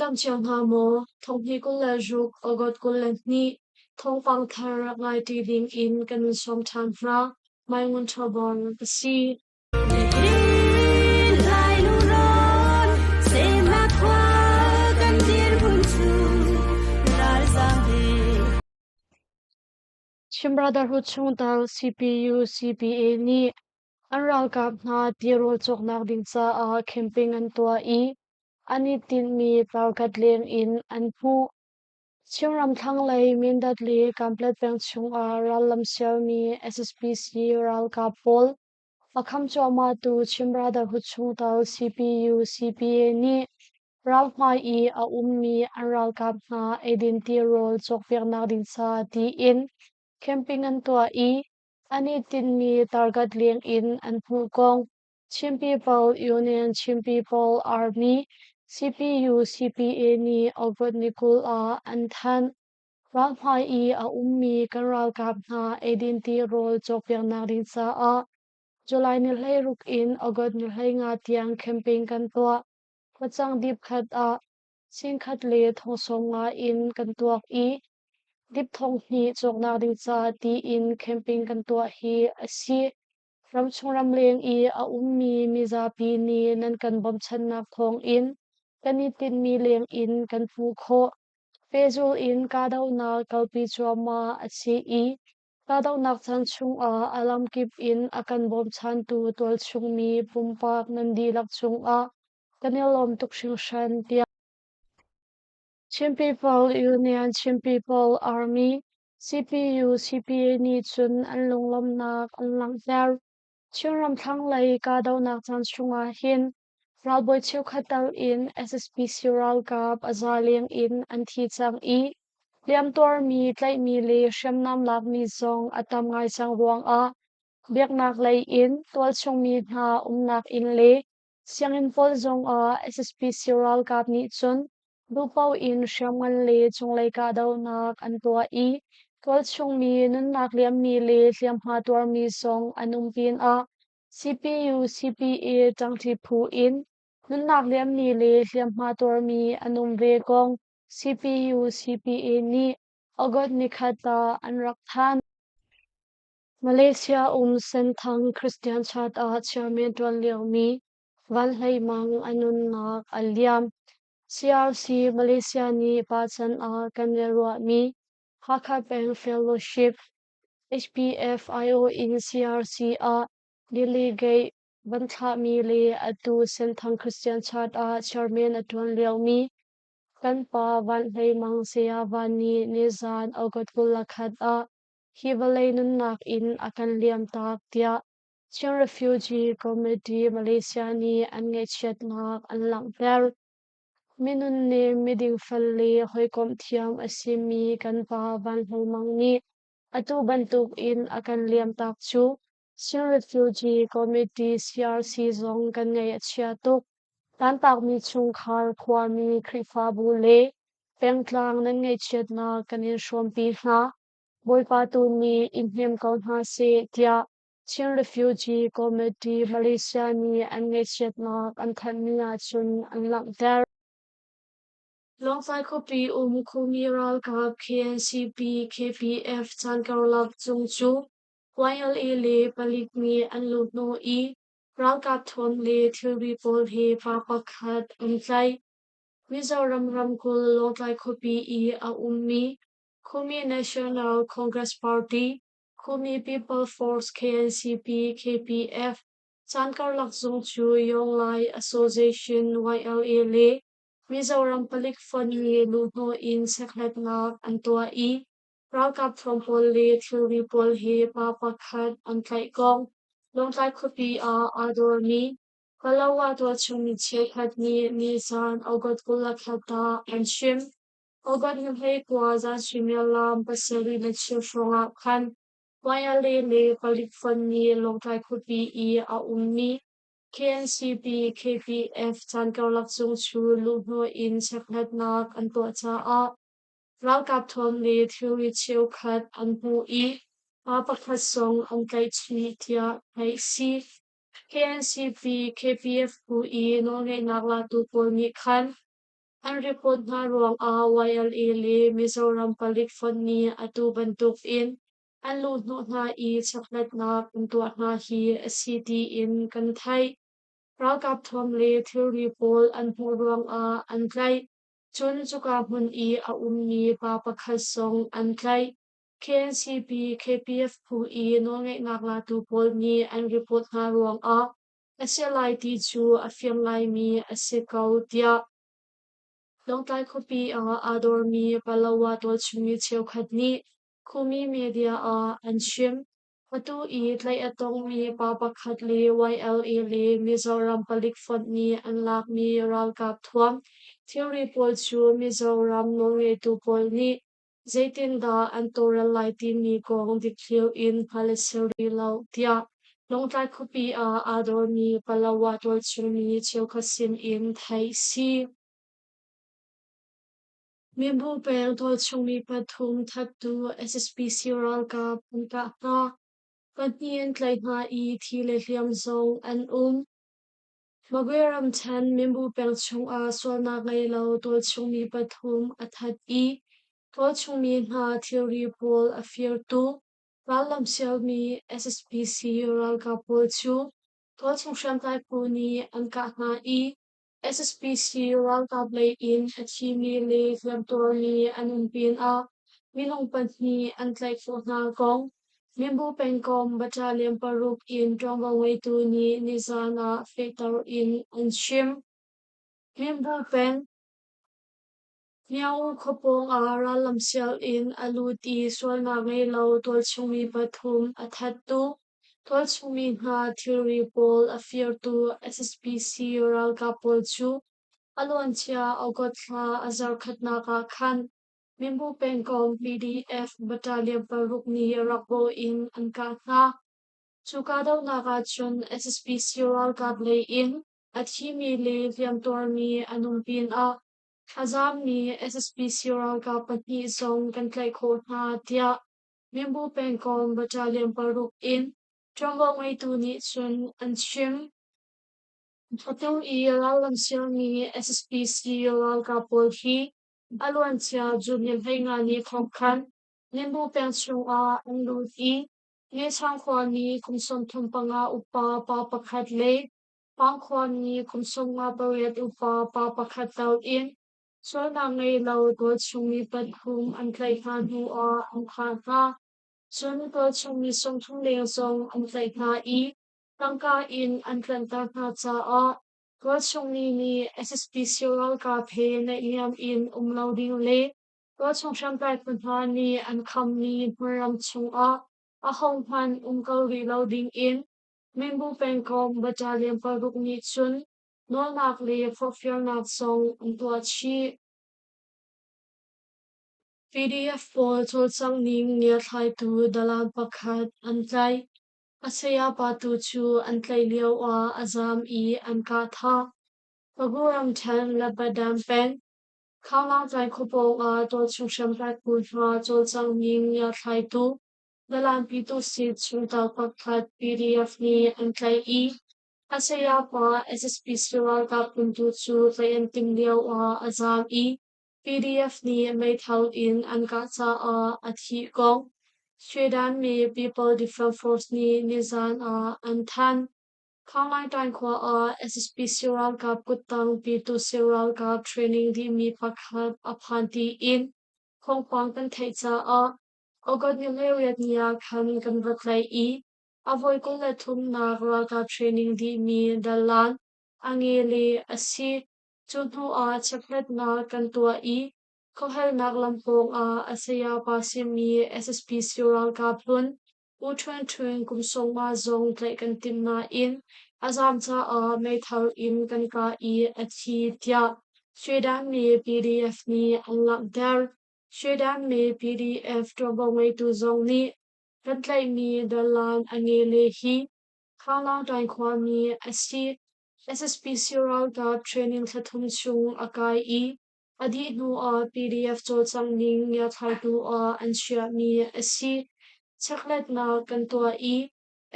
dam cio hna maw? Thonghnih 26 August 22 thawngpang thar rak ngai ṭi ding in kan in sawm ṭhan hna. Mai Ngun Ṭha Bawng ka si. Chin Brotherhood chungtel CPU CPA nih an ralkap hna tirawl cawknak ding caah camping an tuah i an i tinhmi target leng in an hmuh. Chinram thlanglei Mindat le Kanpetlet peng chungah rallam sialmi SSPC ralkap pawl a kham cuahmahtu Chin Brotherhood chungtel CPU CPA nih ralhmai i a ummi an ralkap hna eidin tirawl cawkpiaknak ding ca tiin camping an tuah i an i tinhmi target leng in an hmuh kong Chin People Union Chin People Army CPU CPA nih August ni 20 ah an thanh. Ralhmai i a ummi kan ralkap hna eidin tirawl cawkpiaknak ding caah July ni 16 in August ni 15 tiang camping kan tuah. Facang dip khat ah singkhat le thong 50 in kan tuak i dip thong hnih cawknak ding ca tiin camping kan tuah hi a si. Ramchung ramleng i a ummi mizapi nih nan kan bawmchannak thawngin kan i tinhmi lengin kan hmuh khawh. Pehzulh in kahdohnak kalpi cuahmah a si i kahdohnak caan chungah a lamkip in a kan bawmchantu tualchungmi pumpak nan dihlak cungah kan i lawm tuk hringhran tiah Chin People Union Chin People Army CPU CPA nih cun an lunglawmhnak an langhter. Chinram thlanglei kahdohnak caan chungah hin ralbawi cheukhat tal in SSPC ralkap a za leng in an thi cang i hliamtuarmi, tlaihmi le hriamnam lakmi zong a tam ngai cang ruangah biaknak lei in tualchungmi hna umnak inn le Sianginn pawl zongah SSPC ralkap nih cun duhpaoh in hriamngan le cunglei kahdohnak an tuah i tualchung mi nunnak liammi le hliamhma tuarmi zong an um pinah CPU CPA ṭangṭi phu in nunnak liammi le hliamhma tuarmi an um ve kong CPU CPA nih August nikhat ah an rak thanh. Malaysia um Senthang Christian Church ah chairman ṭuan liomi Van Hlei Mang a nunnak a liam. CRC Malaysia nih pacan ah kan i ruahmi Hakha Peng Fellowship HPF IO in CRC ah delegate van thlahmi le atu Senthang Christian Church ah chairman a ṭuan liomi kan pa Van Hlei Mang Saya Van nih nizaan August 21 ah hi vawlei nunnak in a kan liamtak tiah Chin Refugee Committee Malaysia nih an ngaihchiatnak an langhter. Minun nih midingfel le hawikomh thiam a simi kan pa Van Hlo Mang nih atu bantuk in a kan liamtak cu Chin Refugee Committee CRC zong kan ngaih a chia tuk. Tantakmi chungkhar, khuami, Khrihfabu le pengtlang nan ngaihchiatnak kan in hrawmpi hna. Bawipa tu nih in hnem ko hna seh tiah Chin Refugee Committee Malaysia nih an ngaihchiatnak an thanhmi ahcun an langhter. Lawngtlai khuapi um Khumi ralkap KNCP KPF caan karlak cung cu YLA le palik nih an luhhnawh i ralkap ṭhawn le thilri pawl he pa pakhat an tlaih. Mizoram ramkulh Lawngtlai khuapi i a ummi Khumi National Congress Party, Khumi People Force KNCP KPF, caan karlak zung cu Yonglai Association YLA le Mizoram palik fonh nih luhhnawh in chekhlatnak an tuah i ralkap thuam pawl le thilri pawl he pa pakhat an tlaih kong Lawngtlai khuapi ah aa dawrmi Palawa tualchung cheukhat nih nizan August 23 ah an chim. August ni 29 zan suimilam 7:15 hrawng ah khan Wayale le palik fonh nih Lawngtlai khuapi i a ummi KNCP KPF caan karlak cung cu luhhnawh in chekhlatnak an tuah caah ralkap thuam le thilri cheukhat an hmuh i pa pakhat zong an tlaih chih tiah theih a si. KNCP KPF phu i nawlngeihnak latu pawl nih khan. An report hna ruangah YLA le Mizoram palik fonh nih atu bantukin an luhhnawh hna i chekhlatnak an tuah hna hi a si tiin kan theih. Ralkap thuam le thilri pawl an hmuh ruangah an tlaih. Cun cuka hmun i a ummi pa pakhat zong an tlaih. KNCP KPF phu i nawlngeihnak latu pawl nih an report hna ruangah a si lai ti cu a fiang ngaimi a si ko tiah Lawngtlai khuapi ah aa dawrmi Palawa tualchungmi cheukhat nih Khumi media ah an chim. Atu i tlaih a tongmi pa pakhat le YLA le Mizoram palik fonh nih an lakmi ralkap thuam thilri pawl cu Mizoram nawlngeitu pawl nih zeitindah an tawlrel lai timi kong dikthliar in hngalh a si rih lo tiah Lawngtlai khuapi ah aa dawrmi Palawa tualchungmi cheukhat sinin theih a si. Mibu peng tualchungmi pathum thattu SSPC ralkap an kah hna. Pahnih an tlaih hna i thi le hliam zong an um. Magwe ramṭhen Minbu peng chungah sualnak ngei lo tualchungmi pathum a that i tualchungmi hna thilri pawl a firtu rallam sialmi SSPC ralkap pawl cu tualchung hriamtlai phu nih an kah hna i SSPC ralkap lei in a thimi le hliamtuarmi an um pinah minung pahnih an tlaih khawh hna kong Minbu pengkomh battalion paruk in ṭuanvo ngeitu nih nizaan ah fehter in an chim. Minbu peng Myaung khua pawng ah rallam sial in a lut i sualnak ngei lo tualchungmi pathum a thattu, tualchungmi hna thilri pawl a firtu SSPC ralkap pawl cu a luancia August thla a zarkhatnak ah khan Minbu pengkomh PDF battalion paruk nih rak bawh in an kah hna. Cu kahdohnak ahcun SSPC ralkap lei in a thimi le hliamtuarmi an um pinah a zaammi SSPC ralkap pahnih zong kan tlaih khawh hna tiah Minbu pengkomh battalion paruk in ṭuanvo ngeitu nih cun an chim. Atu i rallam sialmi SSPC ralkap pawl hi a luancia June ni 15 ni thawng khan Minbu peng chungah an lut i Ngechang khuami kum 35 upa pa pakhat le Pang khuami kum 58 upa pa pakhat tal in sualnak ngei lo tualchungmi pathum an tlaih hna hnu ah an thah hna. Cun tualchungmi 30 leng zong an tlaih hna i tangka in an tlanhter hna caah tualchungmi nih SSPC ralkap he naihniam in um lo ding le tualchung hriamtlai phu hna nih an khammi hmunram chungah ahohmanh um ko rih lo ding in Minbu pengkomh battalion paruk nih cun nawlnak le forhfialnak zong an tuah chih. PDF pawl cawlcangh ning ngiathlaitu dalan pakhat an tlaih. A sayapa tu cu an tlaih lioah a zaam i an kah thah. Pagu ramṭhen Labadam peng Khaulangtlai khua pawngah tualchung hriamtlai phu hna cawlcangh ning ngiathlaitu dalan Pyituhsit chungtel pakhat PDF nih an tlaih i a sayapa SSPC ralkap hmuntu cu tlaih an timh lioah a zaam i PDF nih meithal in an kah caah a thih kong Sweden mi People Defence Force nih nizaan ah an thanh. Khaunglaiṭaing khua ah SSPC ralkap kuttang Pyituhsit ralkap training dihmi pakhat a phan tiin thawngpang kan theih caah August ni 18 ni ah khan kan va tlaih i a voi 23nak ralkap training dihmi dalan a nge le a si. Cu hnu ah chekhlatnak kan tuah i khuahalnak lam pawng ah a sayapa simi SSPC ralkap hlun U Ṭhun Ṭhun kum 50 zong tlaih kan timh nain a zaam caah meithal in kan kah i a thi tiah Sweden mi PDF nih an langhter. Sweden mi PDF ṭuanvo ngeitu zong nih kan tlaihmi dalan a nge le hi Khaulangṭaing khuami a si. SSPC ralkap training thla thum chung a kai i a dih hnuah PDF cawlcangh ning ngiathlaitu ah an chiahmi a si. Chekhlatnak kan tuah i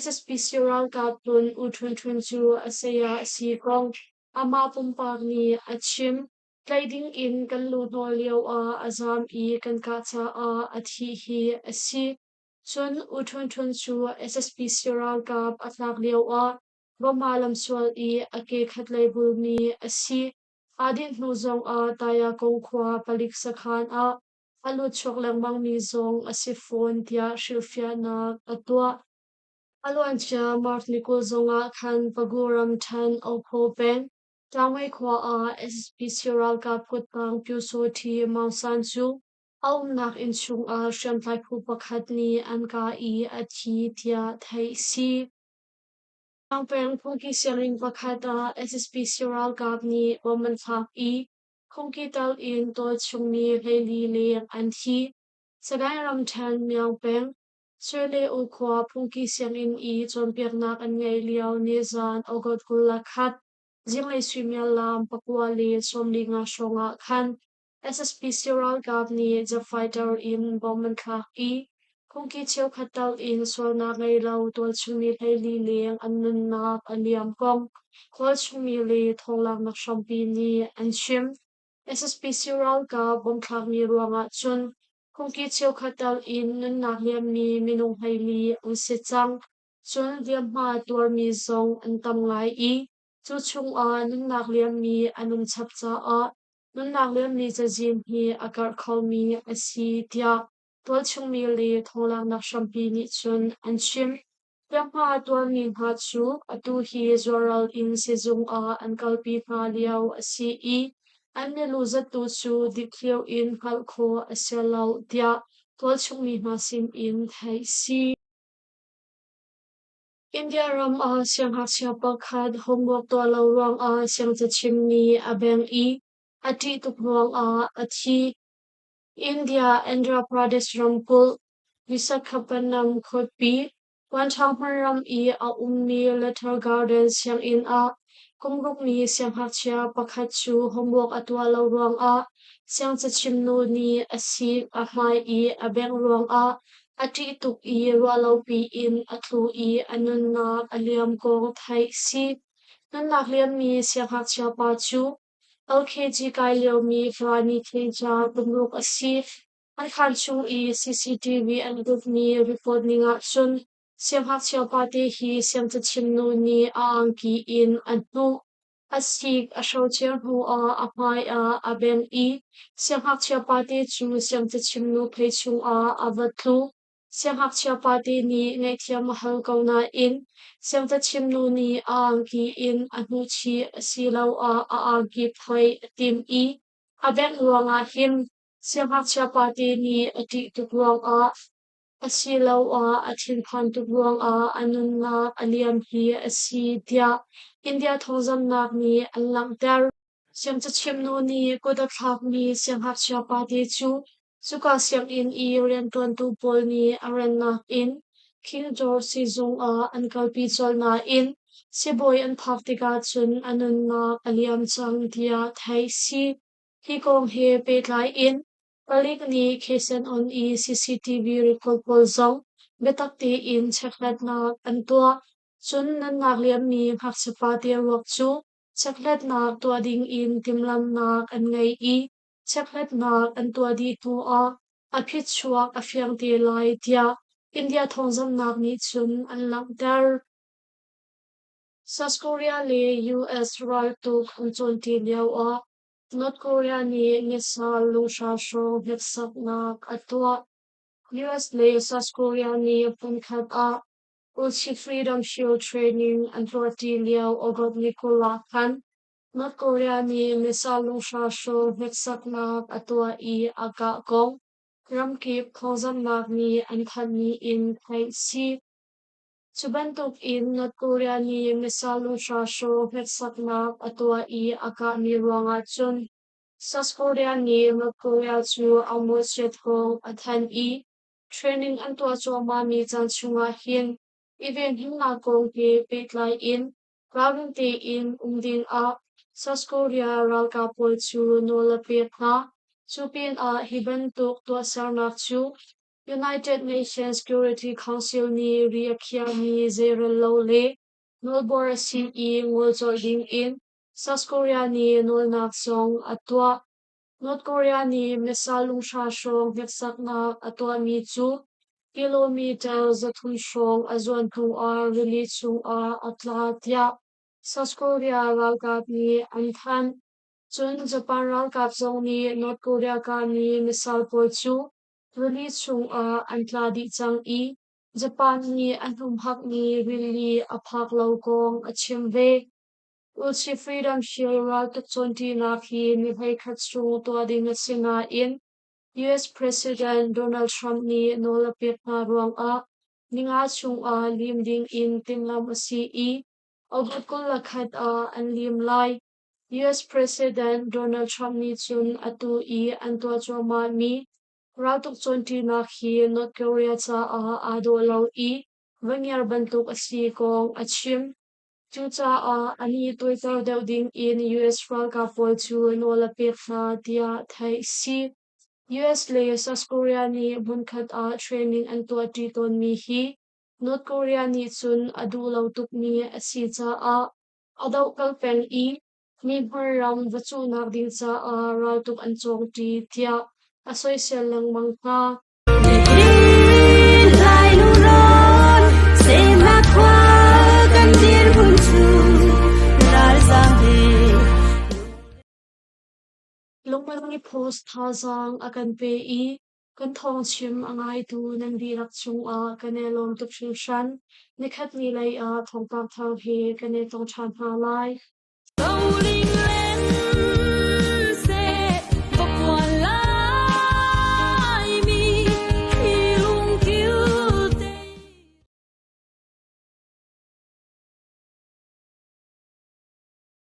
SSPC ralkap hlun U Ṭhun Ṭhun cu a saya a si kong amah pumpak nih a chim. Tlaih ding in kan luhhnawh lioah a zaam i kan kah caah a thih hi a si. Cun U Htun Htun cu SSPC ralkap a tlak lioah Burma lamsual i a ke khatlei bulmi a si. Aa dinh hnu zongah Tayakong khua palik sakhan ah a lutchuak lengmangmi zong a si fawn tiah hrilhfiahnak a tuah. A luancia March ni 20 zongah khan Pagu ramṭhen Opho peng Tlangmei khua ah SSPC ralkap kuttang Pyusawhti Maung San cu a umnak inn chungah hriamtlai phu pakhat nih an kah i a thi tiah theih a si. Peng phungki sianginn pakhat ah SSPC ralkap nih bom an thlak i phungki tal in tualchungmi 14 leng an thi. Sagaing ramṭhen Myaung peng Swe U khua phungki sianginn i cawnpiaknak an ngeih lio nizaan August 21 zinglei suimilam 9:45 hrawng ah khan SSPC ralkap nih jet fighter in bomb an thlak i phungki cheukhat tal in sualnak ngei lo tualchungmi 14 leng an nunnak a liam kong tualchungmi le thawnglaknak hrampi nih an chim. SSPC ralkap bomb thlakmi ruangah cun phungki cheukhat tal in nunnak liammi minung 14 an si cang. Cun hliamhma tuarmi zong an tam ngai i cu chungah nunnak liammi an um chap caah nunnak liammi cazin hi a karh khomi a si tiah tualchungmi le thawnglaknak hrampi nih cun an chim. Hliamhma tuarmi hna cu atu hi zualral in sizung ah an kalpi hna lio a si i an milu zattu cu dikthliar in hngalh khawh a si lo tiah tualchungmi hna sinin theih a si. India ram ah siangngakchia pakhat homework tuah lo ruangah siangcachim nih a bengh i a ṭih tuk ruangah a thi. India Andhra Pradesh ramkulh Visakhapatnam khuapi Puanṭhang hmunram i a ummi Luther Garden sianginn ah kum rukmi siangngakchia pakhat cu homework a tuah lo ruangah siangcachim nu nih a sik a hmai i a bengh ruangah a ṭih tuk i ruahlopi in a tlu i a nunnak a liam kong theih a si. Nunnak liammi siangngakchia pa cu LKG kai liomi Rani Khenca tumruk a si. An khaan chung i CCTV an rutmi report ning ahcun siangngakchia pate hi siangcachim nu nih a angki in a hnuh. A sik a hrocer hnuah a hmai ah a bengh i siangngakchia pate cu siangcachim nu phei chungah a va tlu. Siangngakchia pate nih ngaihthiam a hal ko nain siangcachim nu nih a angki in a hnuhchih asiloah a angki phoih a timh i a bengh ruangah hin siangngakchia pate nih a ṭih tuk ruangah asiloah a thinphan tuk ruangah a nunnak a liam hi a si tiah India thawngzamhnak nih an langhter. Siangcachimnu nih kut a thlakmi siangngakchia pate cu cuka sianginn i rianṭuantu pawl nih a rannak in King George siizung ah an kalpi colh nain sibawi an phak tikah cun a nunnak a liam cang tiah theih a si. Hi kong he pehtlai in palik nih Khesan on i CCTV record pawl zong biatak tein chekhlatnak an tuah. Cun nunnak liammi ngakchia pate ruak cu chekhlatnak tuah ding in timhlamhnak an ngei i chekhlatnak an tuah dih hnuah a phichuak a fiang te lai tiah India thawngzamhnak nih cun an langhter. South Korea le US raltuk an cawnṭi lioah North Korea nih missile lunghra hrawng hneksaknak a tuah. US le South Korea nih hmunkhat ah Ulchi Freedom Shield training an tuahṭi lio August ni 20 ah khan North Korea nih missile lunghra hrawng hneksaknak a tuah i a kah kong ramkip thawngzamhnak nih an thanhmi in theih a si. Cu bantukin North Korea nih missile lunghra hrawng hneksaknak a tuah i a kahmi ruangah cun South Korea nih North Korea cu a mawhchiat kong a thanh i training an tuah cuahmahmi caan chungah hin i venhimnak kong he pehtlai in ralring tein um dingah South Korea ralkap pawl cu nawl a pek hna. Cu pinah hi bantuk tuahsernak cu United Nations Security Council nih ri a khiahmi zeirel lo le nawlbuar a si i ngol colh dingin South Korea nih nawlnak zong a tuah. North Korea nih missile lunghra hrawng hneksaknak a tuahmi cu kilometer 300 hrawng a zuan hnuah rili chungah a tla tiah South Korea ralkap nih an thanh. Cun Japan ralkap zong nih North Korea kahmi missile pawl cu rili chungah an tla dih cang i Japan nih a hnumhakmi rili a phak lo kong a chim ve. Ulchi Freedom Shield raltuk cawnṭinak hi ni 11 chung tuah ding a si nain US President Donald Trump nih nawl a pek hna ruangah ninga chungah lim ding in timhlamh a si i August 21 ah an lim lai. US President Donald Trump nih cun atu i an tuah cuahmahmi raltuk cawnṭinak hi North Korea caah aa dawh lo i va ngiar bantuk a si kong a chim. Cucaah a ni tuaiter deuh ding in US ralkap pawl cu nawl a pek hna tiah theih a si. US le South Korea nih hmunkhat ah training an tuahṭi tawnmi hi North Korea nih cun a duh lo tukmi a si caah a dohkal peng i mi hmur ram va cuhnak ding caah raltuk an cawngṭi tiah a soisel lengmang hna. Lungmang post thazaang a kan pe i kan thawngchim a ngaitu nan dihlak cungah kan i lawm tuk hringhran. Nikhat ni lei ah thawngpang thar he kan i tong ṭhan hna lai.